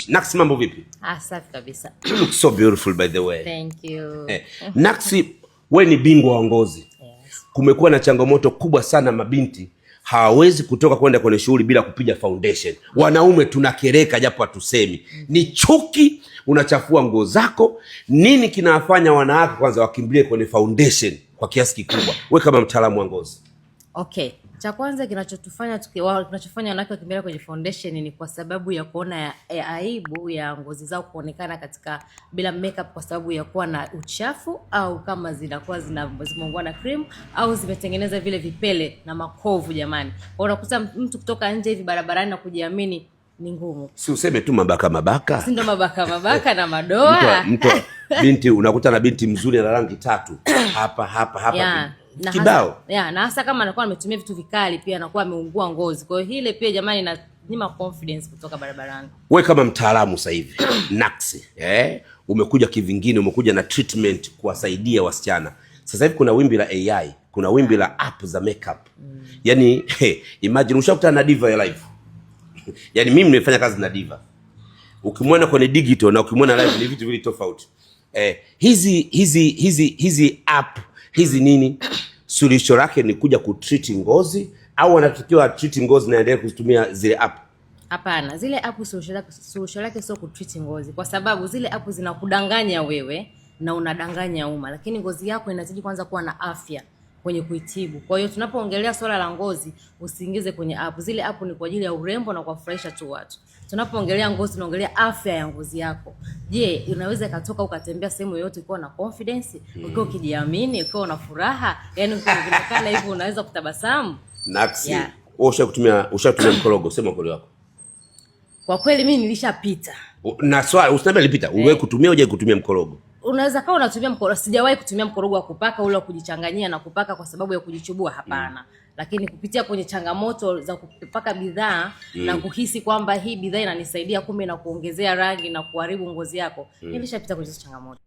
Naksi, mambo vipi? Ah, safi kabisa. You look so beautiful, by the way. Thank you. Naksi, we ni bingwa wa ngozi. Yes. Kumekuwa na changamoto kubwa sana, mabinti hawawezi kutoka kwenda kwenye shughuli bila kupiga foundation. Wanaume tunakereka japo hatusemi. Ni chuki, unachafua nguo zako. Nini kinawafanya wanawake kwanza wakimbilie kwenye foundation kwa kiasi kikubwa? We kama mtaalamu wa ngozi. Okay. Cha kwanza kinachofanya wanawake wakimbilia kwenye foundation ni kwa sababu ya kuona ya aibu ya ngozi zao kuonekana katika bila makeup, kwa sababu ya kuwa na uchafu au kama zinakuwa zimeungua na cream au zimetengeneza vile vipele na makovu jamani. Kwa unakuta mtu kutoka nje hivi barabarani na kujiamini ni ngumu. Si useme tu mabaka mabaka. Si ndo mabaka mabaka na madoa. Mtu, binti unakuta na binti mzuri na rangi tatu hapa hapa hapa Na kibao. Na hasa kama anakuwa ametumia vitu vikali pia anakuwa ameungua ngozi. Kwa hiyo hile pia jamani inanyima confidence kutoka barabarani. We kama mtaalamu sasa hivi Naksi, umekuja kivingine, umekuja na treatment kuwasaidia wasichana. Sasa hivi kuna wimbi la AI, kuna wimbi la app za makeup. Yani hey, imagine ushakutana na Diva ya live. Yani mimi nimefanya kazi na Diva. Ukimwona kwenye digital na ukimwona live ni vitu viwili tofauti. Hizi app hizi nini, suluhisho lake ni kuja kutreat ngozi au wanatakiwa treat ngozi na endelee kuzitumia zile app? Hapana, zile app suluhisho lake sio kutreat ngozi, kwa sababu zile app zinakudanganya wewe na unadanganya umma, lakini ngozi yako inahitaji kwanza kuwa na afya kwenye kuitibu. Kwa hiyo tunapoongelea swala la ngozi, usiingize kwenye app. Zile app ni kwa ajili ya urembo na kuwafurahisha tu watu. Tunapoongelea ngozi, tunaongelea afya ya ngozi yako. Je, unaweza ikatoka ukatembea sehemu yoyote ukiwa na confidence, ukiwa ukijiamini, ukiwa una furaha, yani ukionekana hivi unaweza kutabasamu? Naksi, Yeah. wewe ushatumia mkorogo, sema ukweli wako. Kwa kweli mimi nilishapita. Na swali, usiniambie nilipita. Uwe kutumia uje kutumia mkorogo? Unaweza kawa unatumia mkorogo. Sijawahi kutumia mkorogo wa kupaka ule wa kujichanganyia na kupaka kwa sababu ya kujichubua, hapana. Lakini kupitia kwenye changamoto za kupaka bidhaa na kuhisi kwamba hii bidhaa inanisaidia, kumbe na kuongezea rangi na kuharibu ngozi yako, nilishapita kwenye hizo changamoto.